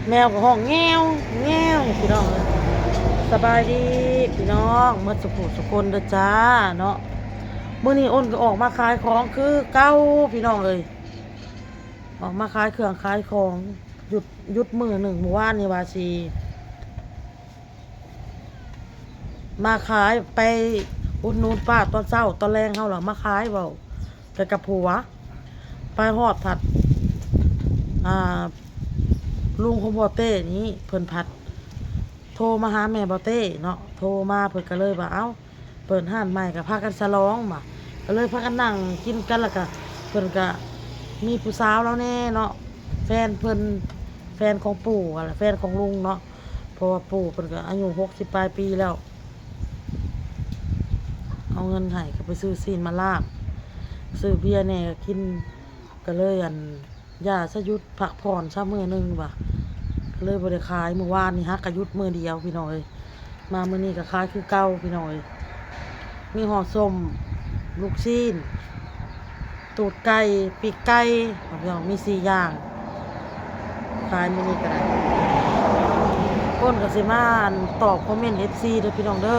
ແມວກໍຮ້ອງແງວແງວ ພີ່ນ້ອງເອີຍ. ສະບາຍດີພີ່ນ້ອງໝົດສຸຜູ້ສຸຄົນເດີຈ້າເນາະ. ມື້ນີ້ອ້ນກໍອອກມາຂາຍຂອງຄືເກົ່າພີ່ນ້ອງເອີຍ, ອອກມາຂາຍເຄື່ອງຂາຍຂອງ. ຢຸດ ຢຸດມື້ໜຶ່ງ ມື້ວານນີ້ວ່າຊິ ມາຂາຍ ໄປອຸດໜູນປ້າຕອນເຊົ້າ ຕອນແລງເຮົາລະມາຂາຍ. ເວົ້າແຕ່ກັບຜົວ ໄປຮອດພັດ ອ່າ ລຸງຂອງບໍ່ເຕ້ນີ້ ເພິ່ນພັດໂທມາຫາແມ່ບໍ່ເຕ້ເນາະ. ໂທມາ ເພິ່ນກໍເລີຍວ່າ ເອົ້າ ເປີດຮ້ານໃໝ່ ກໍພາກັນສະຫຼອງວ່າ ກໍເລີຍພາກັນນັ່ງກິນກັນ. ແລ້ວກໍເພິ່ນກໍມີຜູ້ສາວລາວແດ່ເນາະ ແຟນເພິ່ນ ແຟນຂອງປູ່ຫັ້ນລະ ແຟນຂອງລຸງເນາະ. ເພາະວ່າປູ່ເພິ່ນກໍອາຍຸຫົກສິບປາຍປີແລ້ວ. ເອົາເງິນໃຫ້ກໍໄປຊື້ຊີ້ນມາລາບ ຊື້ເບຍແດ່ກໍກິນ. ກໍເລີຍ ອັນ ຢ່າຊະ ຢຸດພັກຜ່ອນຊະມື້ໜຶ່ງວ່າ ກໍເລີຍບໍ່ໄດ້ຂາຍ. ມື້ວານນີ້ຫາກະຢຸດມື້ດຽວ ພີ່ນ້ອງເອີຍ. ມາມື້ນີ້ກໍຂາຍຄືເກົ່າ ພີ່ນ້ອງເອີຍ. ມີຫໍ່ສົ້ມ ລູກຊີ້ນ ຕູດໄກ່ ປີກໄກ່ ພີ່ນ້ອງ ມີສີ່ຢ່າງ ຂາຍມື້ນີ້ກໍໄດ້. ອ້ນກໍຊິມາ ອັນ ຕອບຄອມເມັນເອັຟຊີເດີພີ່ນ້ອງເດີ.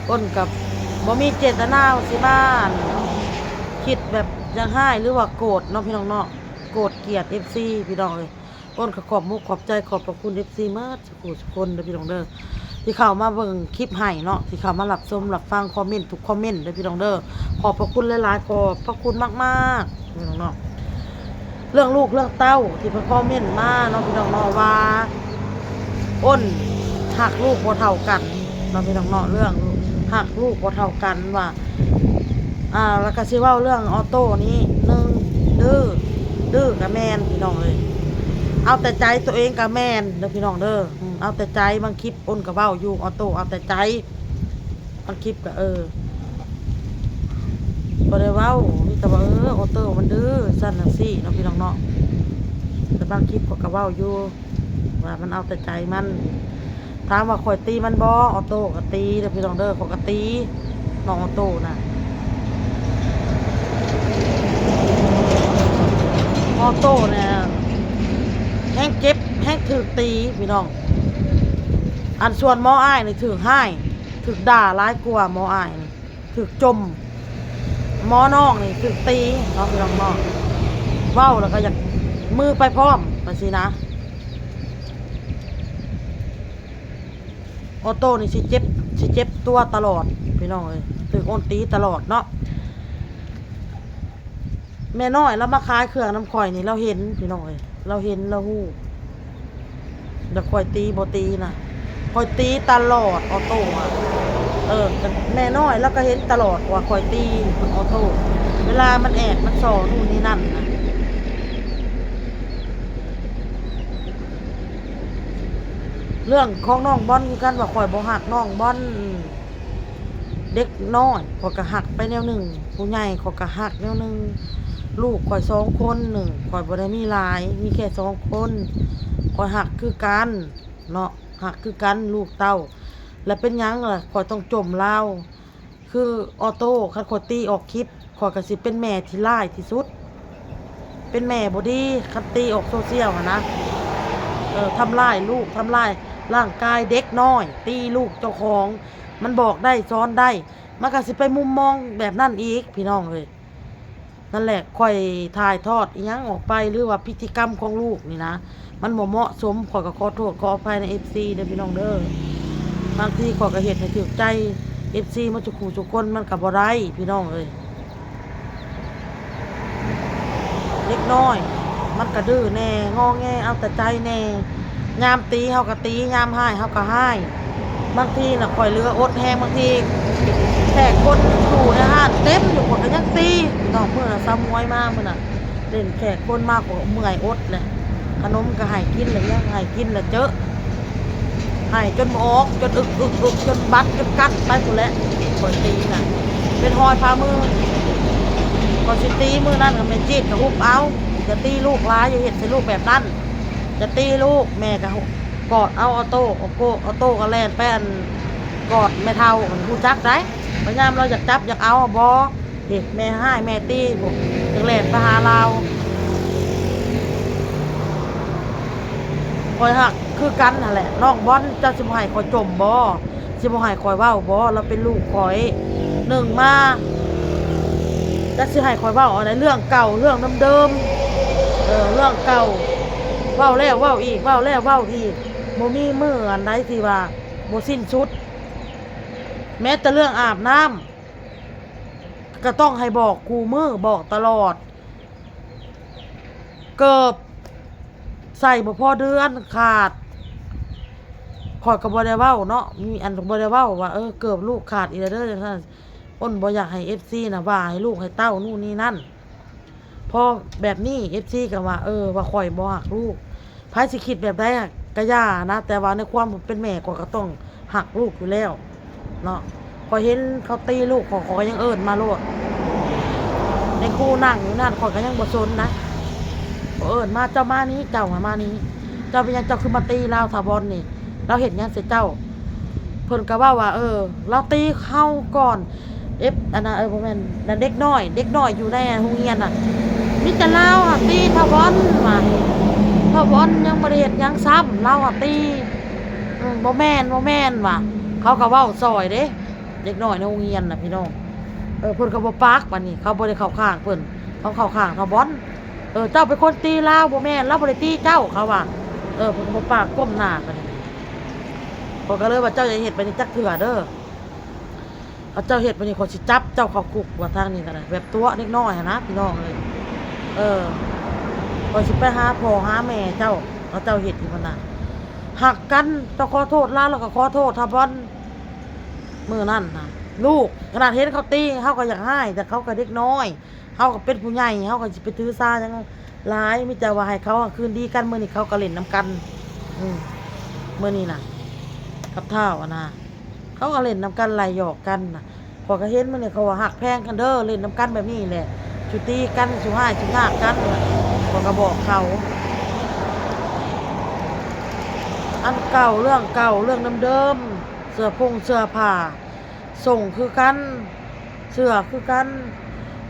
ອ້ນກໍບໍ່ມີເຈດຕະນາວ່າຊິມາ ອັນ ຄິດແບບຢາກຮ້າຍ ຫຼືວ່າໂກດເນາະ ພີ່ນ້ອງເນາະ, ໂກດກຽດເອັຟຊີ ພີ່ນ້ອງເອີຍ. ອ້ນກໍຂອບມຸກຂອບໃຈ ຂອບພະຄຸນເອັຟຊີໝົດ ສຸຜູ້ສຸຄົນເດີພີ່ນ້ອງເດີ ທີ່ເຂົ້າມາເບິ່ງຄລິບໃຫ້ເນາະ, ທີ່ເຂົ້າມາຮັບຊົມຮັບຟັງຄອມເມັນທຸກຄອມເມັນເດີພີ່ນ້ອງເດີ. ຂອບພະຄຸນຫຼາຍໆ ຂອບພະຄຸນມາກໆ ພີ່ນ້ອງເນາະ. ເລື່ອງລູກເລື່ອງເຕົ້າທີ່ເພິ່ນຄອມເມັນມາເນາະ ພີ່ນ້ອງເນາະ ວ່າອ້ນຮັກລູກບໍ່ເທົ່າກັນເນາະ ພີ່ນ້ອງເນາະ, ເລື່ອງຮັກລູກບໍ່ເທົ່າກັນວ່າ ອ່າ ແລ້ວກໍຊິເວົ້າເລື່ອງອໍໂຕ້ນີ້ ໜຶ່ງ ດື້ ດື້ກໍແມ່ນ ພີ່ນ້ອງເອີຍ, ເອົາແຕ່ໃຈຕົວເອງກໍແມ່ນເດີພີ່ນ້ອງເດີ. ເອົາແຕ່ໃຈ ບາງຄລິບອ້ນກໍເວົ້າຢູ່ ອໍໂຕ້ເອົາແຕ່ໃຈ, ບາງຄລິບກໍ ເອີ ບໍ່ໄດ້ເວົ້າ ມີແຕ່ວ່າ ເອີ ອໍໂຕ້ມັນດື້ ຊັ້ນຈັ່ງຊີ້ເນາະ ພີ່ນ້ອງເນາະ. ແຕ່ບາງຄລິບຂ້ອຍກໍເວົ້າຢູ່ວ່າມັນເອົາແຕ່ໃຈມັນ. ຖາມວ່າຂ້ອຍຕີມັນບໍ່? ອໍໂຕ້ກໍຕີເດີພີ່ນ້ອງເດີ, ຂ້ອຍກໍຕີນ້ອງອໍໂຕ້ນະ. ອໍໂຕ້ນະແຮງເຈັບ ແຮງຖືກຕີພີ່ນ້ອງ. ອັນສ່ວນໝໍອ້າຍນີ້ຖືກຮ້າຍ ຖືກດ່າຫຼາຍກວ່າໝໍອ້າຍນີ້. ຖືກຈົ່ມ, ໝໍນ້ອງນີ້ຖືກຕີເນາະ ພີ່ນ້ອງເນາະ. ເວົ້າແລ້ວກໍຢາກມືໄປພ້ອມ ວ່າຊີ້ນະ. ອໍໂຕ້ນີ້ຊິເຈັບ ຊິເຈັບຕົວຕະຫຼອດ ພີ່ນ້ອງເອີຍ, ຖືກໂອນຕີຕະຫຼອດເນາະ. ແມ່ນ້ອຍລາວມາຂາຍເຄື່ອງນຳຂ້ອຍນີ້ ລາວເຫັນ ພີ່ນ້ອງເອີຍ, ລາວເຫັນ ລາວຮູ້. ແລ້ວຂ້ອຍຕີບໍ່ຕີນະ, ຂ້ອຍຕີຕະຫຼອດອໍໂຕ້ອະ. ເອີ ແມ່ນ້ອຍລາວກໍເຫັນຕະຫຼອດວ່າຂ້ອຍຕີອໍໂຕ້ ເວລາມັນແອບມັນສໍ່ ນູ້ນນີ້ນັ້ນນະ. ເລື່ອງຂອງນ້ອງບອນຄືກັນ ວ່າຂ້ອຍບໍ່ຮັກນ້ອງບອນ. ເດັກນ້ອຍຂ້ອຍກໍຮັກໄປແນວໜຶ່ງ, ຜູ້ໃຫຍ່ຂ້ອຍກໍຮັກແນວໜຶ່ງ. ລູກຂ້ອຍສອງຄົນ ໜຶ່ງ ຂ້ອຍບໍ່ໄດ້ມີຫຼາຍ ມີແຄ່ສອງຄົນ, ຂ້ອຍຮັກຄືກັນເນາະ, ຮັກຄືກັນລູກເຕົ້າ. ແລ້ວເປັນຫຍັງລະຂ້ອຍຕ້ອງຈົ່ມລາວ? ຄືອໍໂຕ້ ຄັນຂ້ອຍຕີອອກຄລິບ ຂ້ອຍກໍຊິເປັນແມ່ທີ່ຮ້າຍທີ່ສຸດ, ເປັນແມ່ບໍ່ດີ ຄັນຕີອອກໂຊຊຽວຫັ້ນນະ. ເອີ ທຳລາຍລູກ ທຳລາຍຮ່າງກາຍເດັກນ້ອຍ, ຕີລູກເຈົ້າຂອງ ມັນບອກໄດ້ ສອນໄດ້ ມັນກໍຊິໄປມຸມມອງແບບນັ້ນອີກ ພີ່ນ້ອງເອີຍ. ນັ້ນແຫຼະ ຂ້ອຍຖ່າຍທອດອີ່ຫຍັງອອກໄປ ຫຼືວ່າພິທີກຳຂອງລູກນີ້ນະ ມັນບໍ່ເໝາະສົມ, ຂ້ອຍກໍຂໍໂທດຂໍອະໄພໃນເອັຟຊີເດີພີ່ນ້ອງເດີ. ບາງທີຂ້ອຍກໍເຮັດໃຫ້ຖືກໃຈເອັຟຊີໝົດທຸກຜູ້ທຸກຄົນ ມັນກໍບໍ່ໄດ້ ພີ່ນ້ອງເອີຍ. ເດັກນ້ອຍມັນກະດື້ແດ່ ງໍແງ ເອົາແຕ່ໃຈແດ່, ຍາມຕີເຮົາກະຕີ ຍາມຮ້າຍເຮົາກະຮ້າຍ. ບາງທີນະຂ້ອຍເຫຼືອອົດແຮງ, ບາງທີແຂກຄົນຢູ່ໃນຮ້ານເຕັມຢູ່ ຂ້ອຍກະຍັງຕີ. ນ້ອງ ມື້ນະສາວໝວຍມາ ມື້ນະ ເຫຼັ້ນແຂກຄົນມາ ຂ້ອຍເມື່ອຍອົດແຫຼະ, ຂະໜົມກະໃຫ້ກິນແຫຼະ ຫຍັງໃຫ້ກິນແຫຼະ ເຈີະ ໃຫ້ຈົນບໍ່ອອກ ຈົນອຶກໆໆ ຈົນບັດຈົນກັດໄປພຸ້ນແຫຼະ. ຂ້ອຍຕີນະເປັນຮອຍພາມື. ຂ້ອຍຊິຕີມື້ນັ້ນກະແມ່ຈີດກະອຸບເອົາ, ຢ່າຕີລູກຫຼາຍ ຢ່າເຮັດໃສ່ລູກແບບນັ້ນ, ຢ່າຕີລູກ. ແມ່ກະກອດເອົາອໍໂຕ້, ອໍໂຕ້ ອໍໂຕ້ກະແລ່ນໄປ ອັນ ກອດແມ່ເຖົ້າ, ຮູ້ຈັກໃດ໋. ພະຍາຍາມລາວຢາກຈັບຢາກເອົາ ບໍ່ ເຮັດແມ່ຮ້າຍແມ່ຕີພຸ້ນ ຈັ່ງແລ່ນໄປຫາລາວ. ຂ້ອຍຮັກຄືກັນຫັ້ນແຫຼະ. ນ້ອງບອນ ເຈົ້າຊິບໍ່ໃຫ້ຂ້ອຍຈົ່ມບໍ? ຊິບໍ່ໃຫ້ຂ້ອຍເວົ້າບໍ? ລາວເປັນລູກຂ້ອຍ. ໜຶ່ງມາ ຈັກຊິໃຫ້ຂ້ອຍເວົ້າອັນໃດ ເລື່ອງເກົ່າ ເລື່ອງເດີມໆ ເອີ ເລື່ອງເກົ່າ ເວົ້າແລ້ວເວົ້າອີກ ເວົ້າແລ້ວເວົ້າອີກ ບໍ່ມີມື້ອັນໃດທີ່ວ່າບໍ່ສິ້ນສຸດ. ແມ້ແຕ່ເລື່ອງອາບນ້ຳ ກໍຕ້ອງໃຫ້ບອກຄູ່ມື້ ບອກຕະຫຼອດ. ເກີບໃສ່ບໍ່ພໍເດືອນຂາດ ຂ້ອຍກໍບໍ່ໄດ້ເວົ້າເນາະ ມີອັນ ບໍ່ໄດ້ເວົ້າວ່າ ເອີ ເກີບລູກຂາດອີກແລ້ວເດີ ຈັ່ງຊັ້ນ. ອ້ນບໍ່ຢາກໃຫ້ເອັຟຊີນະວ່າໃຫ້ລູກໃຫ້ເຕົ້າ ນູ້ນນີ້ນັ້ນ. ພໍແບບນີ້ເອັຟຊີກໍວ່າ ເອີ ວ່າຂ້ອຍບໍ່ຮັກລູກ. ໃຜຊິຄິດແບບໃດກໍຢ່ານະ ແຕ່ວ່າໃນຄວາມເປັນແມ່ ຂ້ອຍກໍຕ້ອງຮັກລູກຢູ່ແລ້ວເນາະ. ຂ້ອຍເຫັນເຂົາຕີລູກຂ້ອຍ ຂ້ອຍກໍຍັງເອີ້ນມາໂລດ. ແມ່ຄູນັ່ງຢູ່ນັ້ນ ຂ້ອຍກໍຍັງບໍ່ສົນນະ. ຂ້ອຍເອີ້ນມາ ເຈົ້າມານີ້ ເຈົ້າຫາມານີ້ ເຈົ້າເປັນຫຍັງ ເຈົ້າຄືມາຕີລາວ ຖາວອນນີ້ ລາວເຮັດຫຍັງໃສ່ເຈົ້າ? ເພິ່ນກໍເວົ້າວ່າ ເອີ ລາວຕີເຮົາກ່ອນ ເອັບ ອັນນະ ເອີ ບໍ່ແມ່ນ ນັ້ນເດັກນ້ອຍ ເດັກນ້ອຍຢູ່ໃນໂຮງຮຽນນະ ມີແຕ່ລາວຫາຕີຖາວອນວ່າ ຖາວອນຍັງບໍ່ໄດ້ເຮັດຫຍັງຊ້ຳ ລາວຫາຕີ. ອືມ ບໍ່ແມ່ນ ບໍ່ແມ່ນວ່າ ເຂົາກໍເວົ້າຊ່ອຍເດ້ ເດັກນ້ອຍໃນໂຮງຮຽນນະພີ່ນ້ອງ. ເອີ ເພິ່ນກໍບໍ່ປາກ ບາດນີ້ເຂົາບໍ່ໄດ້ເຂົ້າຂ້າງເພິ່ນ ເຂົາເຂົ້າຂ້າງຖາວອນ. ເອີ ເຈົ້າເປັນຄົນຕີລາວ ບໍ່ແມ່ນ ລາວບໍ່ໄດ້ຕີເຈົ້າ ເຂົາວ່າ. ເອີ ເພິ່ນກໍບໍ່ປາກ ກົ້ມໜ້າກັນ. ຂ້ອຍກໍເລີຍວ່າ ເຈົ້າຢ່າເຮັດແບບນີ້ຈັກເທື່ອເດີ ຖ້າເຈົ້າເຮັດແບບນີ້ ຂ້ອຍຊິຈັບເຈົ້າເຂົ້າຄຸກ ວ່າທາງນີ້ກໍໄດ້ ແບບຕົວະເດັກນ້ອຍຫັ້ນນະພີ່ນ້ອງເອີຍ. ເອີ ຂ້ອຍຊິໄປຫາພໍ່ຫາແມ່ເຈົ້າ ຖ້າເຈົ້າເຮັດຢູ່ຫັ້ນນະ. ຮັກກັນ ເຈົ້າຂໍໂທດລາວ ລາວກໍຂໍໂທດ ຖ້າບ່ອນ ມື້ນັ້ນນະ ລູກ ຂະໜາດເຫັນເຂົາຕີ ເຮົາກໍຢາກຮ້າຍ ແຕ່ເຂົາກໍເດັກນ້ອຍ ເຮົາກໍເປັນຜູ້ໃຫຍ່ ເຮົາກໍຊິໄປຖືສາຫຍັງຫຼາຍ ມີແຕ່ວ່າໃຫ້ເຂົາຄືນດີກັນ. ມື້ນີ້ເຂົາກໍຫຼິ້ນນຳກັນ ອືມ ມື້ນີ້ນະ ກັບທ້າວຫັ້ນນະ ເຂົາກໍຫຼິ້ນນຳກັນ ໄລ່ຫຍອກກັນນະ. ຂ້ອຍກໍເຫັນມື້ນີ້ ເຂົາວ່າຮັກແພງກັນເດີ ຫຼິ້ນນຳກັນແບບນີ້ແຫຼະ ສູ່ຕີກັນ ສູ່ຮ້າຍສູ່ຍາກກັນ ຂ້ອຍກໍບອກເຂົາ. ອັນເກົ່າ ເລື່ອງເກົ່າ ເລື່ອງເດີມໆ ເສື້ອຜົງເສື້ອຜ້າ ສົ້ງຄືກັນ ເສື້ອຄືກັນ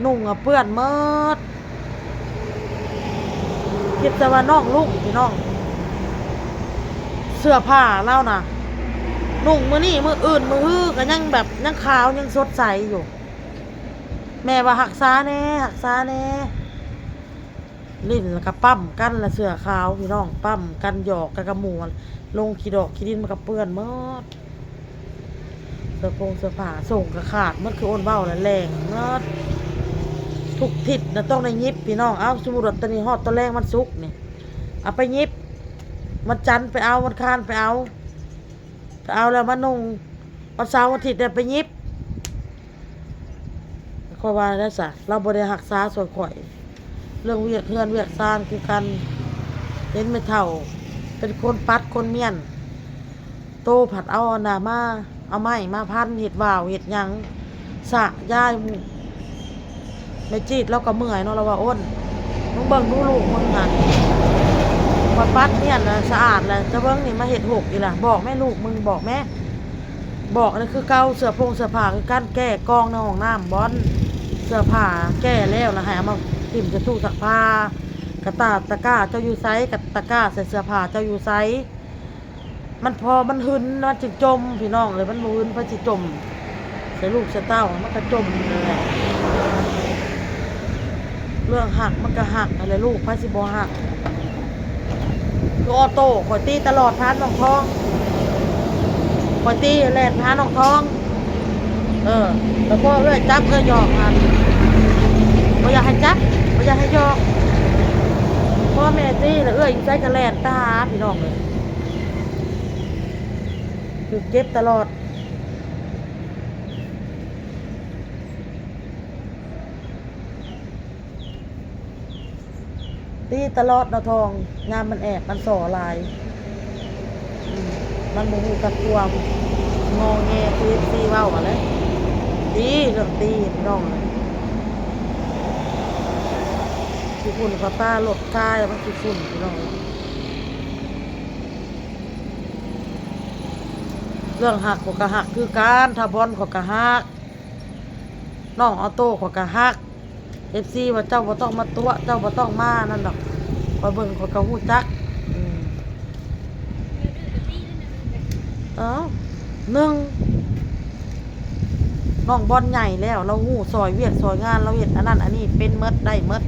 ນຸ່ງອະເປື້ອນໝົດ. ຄິດແຕ່ວ່ານ້ອງລຸງພີ່ນ້ອງ ເສື້ອຜ້າລາວນະ ນຸ່ງມື້ນີ້ມື້ອື່ນມື້ຮືກໍຍັງແບບ ຍັງຂາວ ຍັງສົດໃສຢູ່. ແມ່ວ່າ ຮັກສາແດ່ ຮັກສາແດ່. ຫຼິ້ນແລ້ວກໍປ້ຳກັນລະ ເສື້ອຂາວພີ່ນ້ອງ ປ້ຳກັນຫຍອກກັນກັບໝູ່ ລົງຂີ້ດອກຂີ້ດິນມັນກໍເປື້ອນໝົດ. ເສື້ອຜົງເສື້ອຜ້າ ສົ້ງກໍຂາດໝົດ ຄືອ້ນເວົ້າແຫຼະ ແຫຼງໝົດ ທຸກທິດນະ ຕ້ອງໄດ້ຫຍິບພີ່ນ້ອງ. ເອົ້າ ສົມມຸດວ່າຕອນນີ້ຮອດຕອນແລງວັນສຸກນີ້ ເອົາໄປຫຍິບ ວັນຈັນໄປເອົາ ວັນຄານໄປເອົາ ໄປເອົາແລ້ວມານຸ່ງ ວັນເສົາວັນອາທິດໄດ້ໄປຫຍິບ. ຂ້ອຍວ່າແນວໃດຊະ ລາວບໍ່ໄດ້ຮັກສາຊ່ວຍຂ້ອຍ ເລື່ອງວຽກເຮືອນວຽກຊານຄືກັນ. ເຫັນແມ່ເຖົ້າເປັນຄົນປັດຄົນມ້ຽນ ໂຕພັດເອົາອັນນາມາ ເອົາໄມ້ມາພັນເຮັດຫວ່າວເຮັດຫຍັງ ສະຢາຍ. ແມ່ຈີດລາວກໍເມື່ອຍເນາະ ລາວວ່າ ໂອ້ນ ມຶງເບິ່ງດູລູກມຶງຫັ້ນ ຂ້ອຍປັດມ້ຽນລະສະອາດລະ ຈະເບິ່ງນີ້ມາເຮັດຫົກອີກລະ. ບອກແມ່ລູກມຶງ ບອກແມ່ ບອກອັນນັ້ນຄືເກົ່າ ເສື້ອຜົງເສື້ອຜ້າຄືກັນ ແກ້ກອງໃນຫ້ອງນ້ຳ ບ່ອນເສື້ອຜ້າແກ້ແລ້ວລະ ໃຫ້ເອົາມາຖິ້ມໃສ່ຕູ້ຊັກຜ້າ. ກະຕາ ຕະກ້າເຈົ້າຢູ່ໃສ? ກະຕະກ້າໃສ່ເສື້ອຜ້າເຈົ້າຢູ່ໃສ? ມັນພໍມັນຫຶນມັນຈຶ່ງຈົ່ມ ພີ່ນ້ອງເອີຍ ມັນບໍ່ຫຶນໃຜຊິຈົ່ມໃສ່ລູກໃສ່ເຕົ້າ ມັນກໍຈົ່ມຫັ້ນແຫຼະ. ເລື່ອງຮັກມັນກໍຮັກຫັ້ນແຫຼະ ລູກໃຜຊິບໍ່ຮັກ. ຄືອໍໂຕ້ ຂ້ອຍຕີຕະຫຼອດຫານ້ອງທອງ ຂ້ອຍຕີແລ່ນຫານ້ອງທອງ. ເອີ ແລ້ວພໍເອື້ອຍຈັບເອື້ອຍຫຍອກຫັ້ນ ບໍ່ຢາກໃຫ້ຈັບ ບໍ່ຢາກໃຫ້ຫຍອກ ພໍແມ່ຕີແລ້ວ ເອື້ອຍຢູ່ໃສກໍແລ່ນໄປຫາ ພີ່ນ້ອງເອີຍ. ຖືກເຈັບຕະຫຼອດ ຕີຕະຫຼອດເນາະທອງ ຍາມມັນແອບມັນສໍ່ຫຼາຍ ອືມ ມັນບໍ່ຮູ້ຈັກຄວາມ ງໍແງຄືເອັຟຊີເວົ້າຫັ້ນແຫຼະ. ຕີ ເລື່ອງຕີ ພີ່ນ້ອງເອີຍ ຂີ້ຝຸ່ນເຂົ້າຕາ ລົດຄາຍມັນຂີ້ຝຸ່ນ ພີ່ນ້ອງເອີຍ. ເລື່ອງຮັກ ຂ້ອຍກໍຮັກຄືກັນ ຖ້າບອນ ຂ້ອຍກໍຮັກ ນ້ອງອໍໂຕ້ ຂ້ອຍກໍຮັກ. ເອັຟຊີວ່າ ເຈົ້າບໍ່ຕ້ອງມາຕົວະ ເຈົ້າບໍ່ຕ້ອງມານັ້ນດອກ ຂ້ອຍເບິ່ງ ຂ້ອຍກໍຮູ້ຈັກ ອືມ ເອີ ໜຶ່ງ ນ້ອງບອນໃຫຍ່ແລ້ວ ລາວຮູ້ຊ່ອຍວຽກຊ່ອຍງານ ລາວເຮັດອັນນັ້ນອັນນີ້ເປັນໝົດ ໄດ້ໝົດ.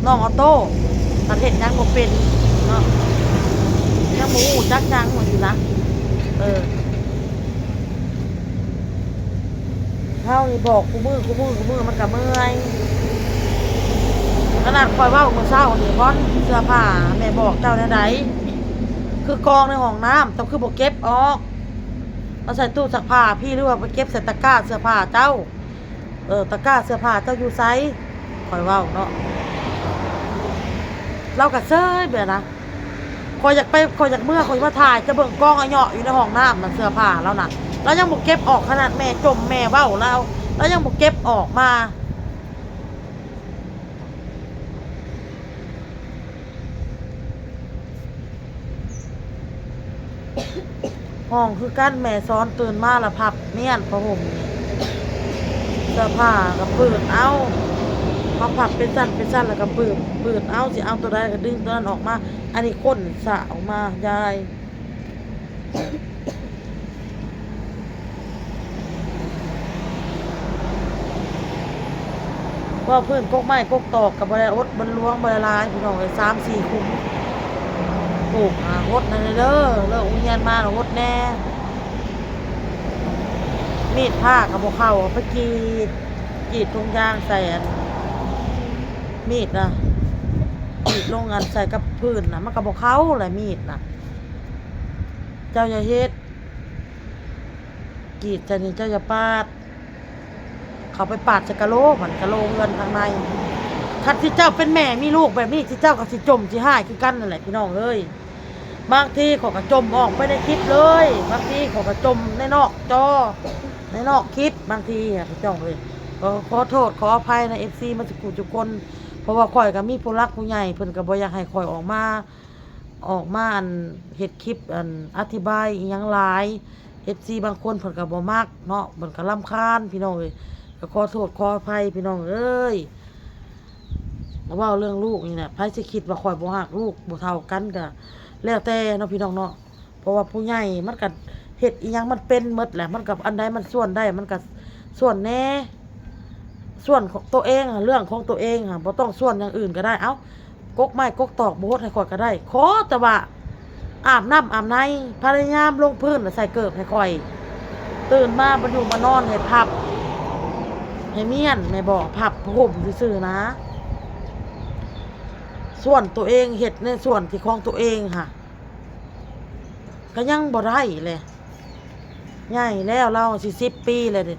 ນ້ອງອໍໂຕ້ພັດເຮັດຫຍັງບໍ່ເປັນເນາະ ຍັງບໍ່ຮູ້ຈັກຫຍັງວ່າຊີ້ນະ. ເອີ ເຮົານີ້ບອກຄູ່ມື້ ຄູ່ມື້ ຄູ່ມື້ ມັນກະເມື່ອຍ. ຂະໜາດຂ້ອຍເວົ້າມື້ເຊົ້ານີ້ ບອນ ເສື້ອຜ້າແມ່ບອກເຈົ້າແນວໃດ? ຄືກອງໃນຫ້ອງນ້ຳ ເຈົ້າຄືບໍ່ເກັບອອກ ເອົາໃສ່ຕູ້ຊັກຜ້າພີ້ ຫຼືວ່າໄປເກັບໃສ່ຕະກ້າເສື້ອຜ້າເຈົ້າ? ເອີ ຕະກ້າເສື້ອຜ້າເຈົ້າຢູ່ໃສ? ຂ້ອຍເວົ້າເນາະ ລາວກະເຊີຍແບບນະ. ຂ້ອຍຢາກໄປ ຂ້ອຍຢາກເມືອ ຂ້ອຍມາຖ່າຍ ຈະເບິ່ງກອງອະເຍາະຢູ່ໃນຫ້ອງນ້ຳນະ ເສື້ອຜ້າລາວນະ ລາວຍັງບໍ່ເກັບອອກ. ຂະໜາດແມ່ຈົ່ມແມ່ເວົ້າລາວ ລາວຍັງບໍ່ເກັບອອກມາ. ຫ້ອງຄືກັນ ແມ່ສອນຕື່ນມາລະພັບມ້ຽນຜ້າຫົ່ມນີ້ ເສື້ອຜ້າກະປືດເອົາ ມາພັບເປັນຊັ້ນເປັນຊັ້ນ ລະກະປືດ ປືດເອົາ ຊິເອົາໂຕໃດກະດຶງໂຕນັ້ນອອກມາ. ອັນນີ້ຄົ້ນສະອອກມາ ຍາຍ ເວົ້າພື້ນກົກໄມ້ກົກຕອກກະບໍ່ໄດ້ອົດ ມັນຫຼວງບໍ່ໄດ້ຫຼາຍ ພີ່ນ້ອງເອີຍ ສາມສີ່ຂຸມ ປູກ ອ່າ ຫົດແດ່ເດີ ເລີກໂຮງຮຽນມາລະຫົດແດ່. ມີດພ້າກະບໍ່ເຂົ້າ ເອົາໄປກຣີດ ກຣີດຖົງຢາງໃສ່ອັນ ມີດນະ ກຣີດລົງອັນໃສ່ກັບພື້ນນະ ມັນກະບໍ່ເຂົ້າແຫຼະ ມີດນະ. ເຈົ້າຢ່າເຮັດ ກຣີດໃສ່ນີ້ ເຈົ້າຢ່າປາດ ເຂົ້າໄປປາດໃສ່ກະໂຫຼ ມັນກະໂຫຼເຮືອນທາງໃນ. ຄັນທີ່ເຈົ້າເປັນແມ່ມີລູກແບບນີ້ ທີ່ເຈົ້າກະຊິຈົ່ມຊິຮ້າຍຄືກັນນັ້ນແຫຼະ ພີ່ນ້ອງເອີຍ. ບາງທີຂ້ອຍກະຈົ່ມອອກໄປໃນຄລິບເລີຍ ບາງທີຂ້ອຍກະຈົ່ມໃນນອກຈໍ ໃນນອກຄລິບ ບາງທີ ພີ່ນ້ອງເອີຍ. ກໍຂໍໂທດຂໍອະໄພນະ ເອັຟຊີ ໝົດທຸກຜູ້ທຸກຄົນ ເພາະວ່າຂ້ອຍກະມີຜູ້ຫຼັກຜູ້ໃຫຍ່ ເພິ່ນກະບໍ່ຢາກໃຫ້ຂ້ອຍອອກມາ ອອກມາ ອັນ ເຮັດຄລິບ ອັນ ອະທິບາຍອີ່ຫຍັງຫຼາຍ ເອັຟຊີ ບາງຄົນເພິ່ນກະບໍ່ມັກເນາະ ເພິ່ນກະລຳຄານ ພີ່ນ້ອງເອີຍ. ກະຂໍໂທດຂໍອະໄພ ພີ່ນ້ອງເອີຍ. ເວົ້າເລື່ອງລູກນີ້ນະ ໃຜຊິຄິດວ່າຂ້ອຍບໍ່ຮັກລູກ ບໍ່ເທົ່າກັນກະແລ້ວແຕ່ເນາະ ພີ່ນ້ອງເນາະ ເພາະວ່າຜູ້ໃຫຍ່ມັນກະເຮັດອີ່ຫຍັງມັນເປັນໝົດແຫຼະ ມັນກະ ອັນໃດມັນສ່ວນໄດ້ມັນກະສ່ວນແດ່ ສ່ວນໂຕເອງ ເລື່ອງຂອງໂຕເອງ ບໍ່ຕ້ອງສ່ວນຢ່າງອື່ນກະໄດ້. ເອົ້າ ກົກໄມ້ກົກຕອກບໍ່ຫົດໃຫ້ຂ້ອຍກະໄດ້ ຂໍແຕ່ວ່າອາບນ້ຳອາບໃນ ພະຍາຍາມລົງພື້ນລະໃສ່ເກີບໃຫ້ຂ້ອຍ ຕື່ນມາບໍ່ຢູ່ມານອນໃຫ້ພັບ ໃຫ້ມ້ຽນ ແມ່ນບໍ່ ພັບຜ້າຫົ່ມຊື່ໆນະ. ສ່ວນໂຕເອງ ເຮັດໃນສ່ວນທີ່ຂອງໂຕເອງຫັ້ນ ກະຍັງບໍ່ໄດ້ແຫຼະ ໃຫຍ່ແລ້ວ ລາວຊິສິບປີແລ້ວເດ.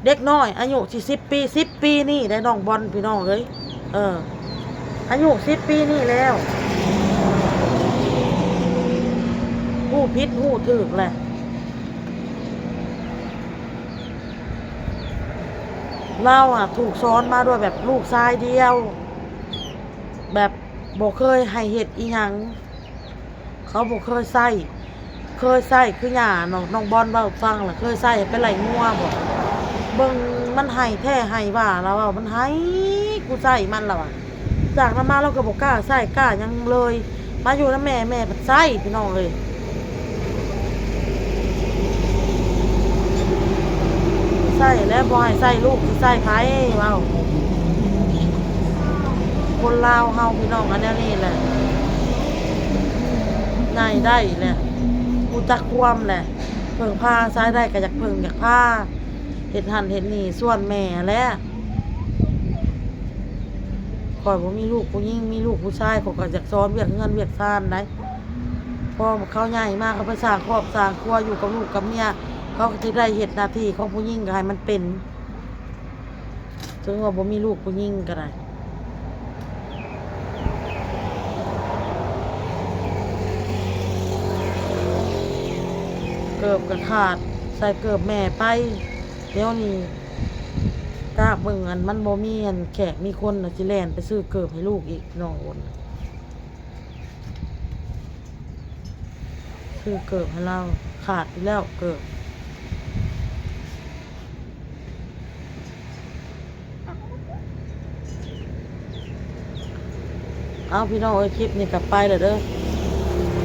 ເດັກນ້ອຍອາຍຸຊິສິບປີ ສິບປີນີ້ໄດ໋ ນ້ອງບອນ ພີ່ນ້ອງເອີຍ ເອີ ອາຍຸສິບປີນີ້ແລ້ວ ຮູ້ຜິດຮູ້ຖືກແຫຼະ. ລາວອະ ຖືກສອນມາດ້ວຍແບບລູກຊາຍດຽວ ແບບບໍ່ເຄີຍໃຫ້ເຮັດອີ່ຫຍັງ ເຂົາບໍ່ເຄີຍໃຊ້ ເຄີຍໃຊ້ຄືຫຍ້າ ນ້ອງ ນ້ອງບອນເວົ້າຟັງລະ ເຄີຍໃຊ້ໃຫ້ໄປໄລ່ງົວບໍ ເບິ່ງມັນໄຫ້ແທ້ໄຫ້ວ່າ ລາວເວົ້າ ມັນໄຫ້ ກູໃຊ້ມັນ ລາວວ່າ. ຈາກນັ້ນມາລາວກະບໍ່ກ້າໃຊ້ກ້າຫຍັງເລີຍ ມາຢູ່ນຳແມ່ ແມ່ພັດໃຊ້ ພີ່ນ້ອງເອີຍ ໃຊ້ແລ້ວ ບໍ່ໃຫ້ໃຊ້ລູກຊິໃຊ້ໃຜ ເວົ້າ. ຄົນລາວເຮົາ ພີ່ນ້ອງ ອັນແນວນີ້ແຫຼະ ໃຫຍ່ໄດ້ແຫຼະ ຮູ້ຈັກຄວາມແຫຼະ ເພິ່ງພາອາໄສໄດ້ກະຢາກເພິ່ງຢາກພາ ເຮັດຫັ້ນເຮັດນີ້ ສ່ວນແມ່ຫັ້ນແຫຼະ. ຂ້ອຍບໍ່ມີລູກຜູ້ຍິງ ມີລູກຜູ້ຊາຍ ຂ້ອຍກະຢາກສອນວຽກເຮືອນວຽກຊານໄດ໋ ພໍເຂົາໃຫຍ່ມາ ເຂົາໄປສ້າງຄອບສ້າງຄົວ ຢູ່ກັບລູກກັບເມຍ ເຂົາກະຊິໄດ້ເຮັດໜ້າທີ່ຂອງຜູ້ຍິງ ກະໃຫ້ມັນເປັນ ເຖິງວ່າບໍ່ມີລູກຜູ້ຍິງກະໄດ້. ເກີບກະຂາດ ໃສ່ເກີບແມ່ໄປ ດຽວນີ້ກະເບິ່ງ ອັນ ມັນບໍ່ມີ ອັນ ແຂກມີຄົນ ຊິແລ່ນໄປຊື້ເກີບໃຫ້ລູກອີກ ນ້ອງໂອນ ຊື້ເກີບໃຫ້ລາວ ຂາດຢູ່ແລ້ວເກີບ. ເອົາ ພີ່ນ້ອງເອີຍ ຄລິບນີ້ກະໄປແລ້ວເດີ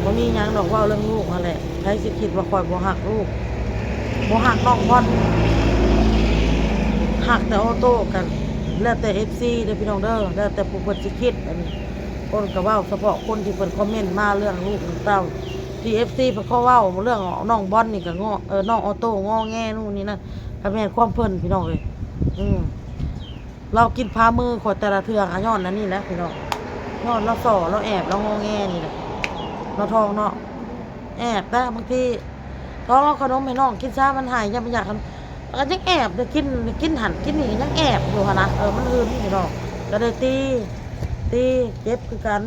ບໍ່ມີຫຍັງດອກ ເວົ້າເລື່ອງລູກຫັ້ນແຫຼະ. ໃຜຊິຄິດວ່າຂ້ອຍບໍ່ຮັກລູກ ບໍ່ຮັກນ້ອງບອນ ຮັກແຕ່ອໍໂຕ້. ກະແລ້ວແຕ່ເອັຟຊີເດີ້ພີ່ນ້ອງເດີ້ ແລ້ວແຕ່ຜູ້ເພິ່ນຊິຄິດ. ອັນນີ້ຄົນກະເວົ້າສະເພາະຄົນທີ່ເພິ່ນຄອມເມັນມາເລື່ອງລູກເລື່ອງເຕົ້າ ທີ່ເອັຟຊີເພິ່ນຂໍເວົ້າເລື່ອງນ້ອງບອນນີ້ກະງໍ ເອີ ນ້ອງອໍໂຕ້ງໍແງນູ່ນນີ້ນັ້ນ ກະແມ່ນຄວາມເພິ່ນພີ່ນ້ອງເອີຍ. ອືມ ລາວກິນພາມືຂ້ອຍແຕ່ລະເທື່ອກະຍ້ອນອັນນີ້ແຫຼະພີ່ນ້ອງ ຍ້ອນລາວສໍ້ ລາວແອບ ລາວງໍແງນີ້ແຫຼະ ລາວທອງເນາະ. ແອບແຕ່ບາງທີ ທອງເອົາຂະໜົມໃຫ້ນ້ອງກິນຊະ ມັນໃຫ້ ຢ້ານມັນຢາກ ແລ້ວກະຍັງແອບໄດ້ກິນ ກິນຫັ້ນກິນນີ້ ຍັງແອບຢູ່ຫັ້ນນະ. ເອີ ມັນຫຶງພີ່ນ້ອງ ກະໄດ້ຕີ ຕີ ເຈັບຄືກັນ.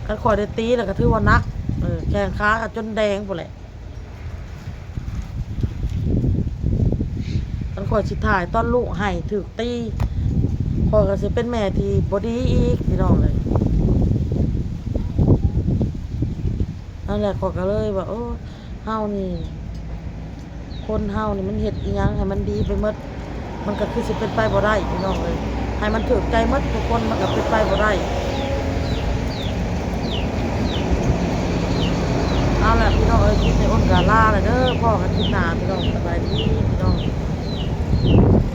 ຄັນຂ້ອຍໄດ້ຕີແລ້ວກະຖືວ່າໜັກ ເອີ ແຂ້ງຂາກະຈົນແດງພຸ້ນແຫຼະ. ຄັນຂ້ອຍຊິຖ່າຍຕອນລູກໄຫ້ຖືກຕີ ຂ້ອຍກະຊິເປັນແມ່ທີ່ບໍ່ດີອີກພີ່ນ້ອງເອີຍ. ນັ້ນແຫຼະ ຂ້ອຍກະເລີຍວ່າ ໂອ້ ເຮົານີ້ ຄົນເຮົານີ້ມັນເຮັດອີ່ຫຍັງໃຫ້ມັນດີໄປໝົດ ມັນກະຄືຊິເປັນໄປບໍ່ໄດ້ພີ່ນ້ອງເອີຍ. ໃຫ້ມັນຖືກໃຈໝົດທຸກຄົນມັນກະເປັນໄປບໍ່ໄດ້. ເອົາລະພີ່ນ້ອງເອີຍ ຄລິບນີ້ອ້ນກະລາລະເດີ້ ພໍ້ກັນຄລິບໜ້າພີ່ນ້ອງ ສະບາຍດີພີ່ນ້ອງ.